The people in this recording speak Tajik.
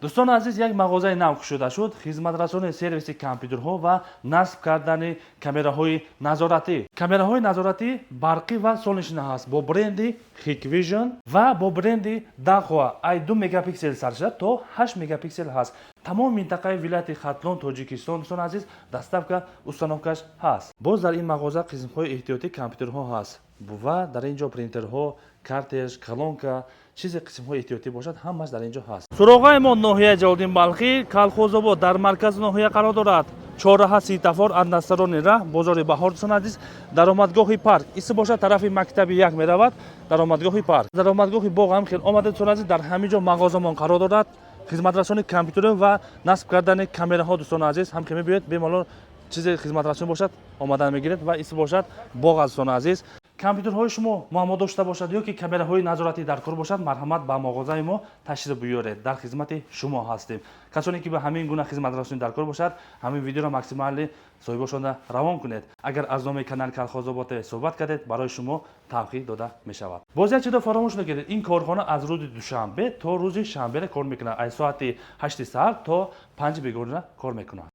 Дӯстони азиз, як мағозаи нав кушода шуд, хизматрасони сервиси компютерҳо ва насб кардани камераҳои назоратӣ. Камераҳои назоратӣ барқӣ ва солнечный ҳаст бо бренди Hikvision ва бо бренди Dahua, ай 2 мегапиксел сар шуда то 8 мегапиксел ҳаст. Тамоми минтақаи вилояти Хатлон, Тоҷикистон, дӯстони азиз, доставка, установкаш ҳаст. Боз дар ин мағоза қисмҳои эҳтиётӣ компютерҳо ҳаст ва дар ин ҷо принтерҳо, картридж, колонка, чизе қисмҳои эҳтиётӣ бошад, ҳамаш дар ин ҷо ҳаст. Суроғаи мо: ноҳияи Ҷалолиддин Балхӣ, Калхозобод, дар маркази ноҳия қарор дорад. Чорраҳа, светофор, односторонний раҳ, бозори Баҳор. Дӯстони азиз, даромадгоҳи парк иси бошад, тарафи мактаби як меравад. Даромадгоҳи парк, даромадгоҳи боғ ҳам хел омада. Дӯстони азиз, дар ҳамин ҷо мағозамон қарор дорад, хизматрасони компютер ва насб кардани камераҳо. Дӯстони азиз, ҳам ки мебиёед, бемалол чизе хизматрасонӣ бошад, омадан мегиред. Ва иси бошад боғ аст. Дӯстони азиз, компютерҳои шумо муаммо дошта бошад ё ки камераҳои назоратӣ дар кор бошад, марҳамат, ба мағозаи мо ташриф биёред, дар хизмати шумо ҳастем. Касоне ки ба ҳамин гуна хизматрасонӣ дар кор бошад, ҳамин видеоро максимально соҳибошонда равон кунед. Агар аз номи канали Калхозобод суҳбат кардед, барои шумо тавқиф дода мешавад. Боз як чизо фаромӯш накунед: ин корхона аз рӯзи душанбе то рӯзи шанбера кор мекунад, аз соати 8 саҳар то 5 бегоҳина кор мекунад.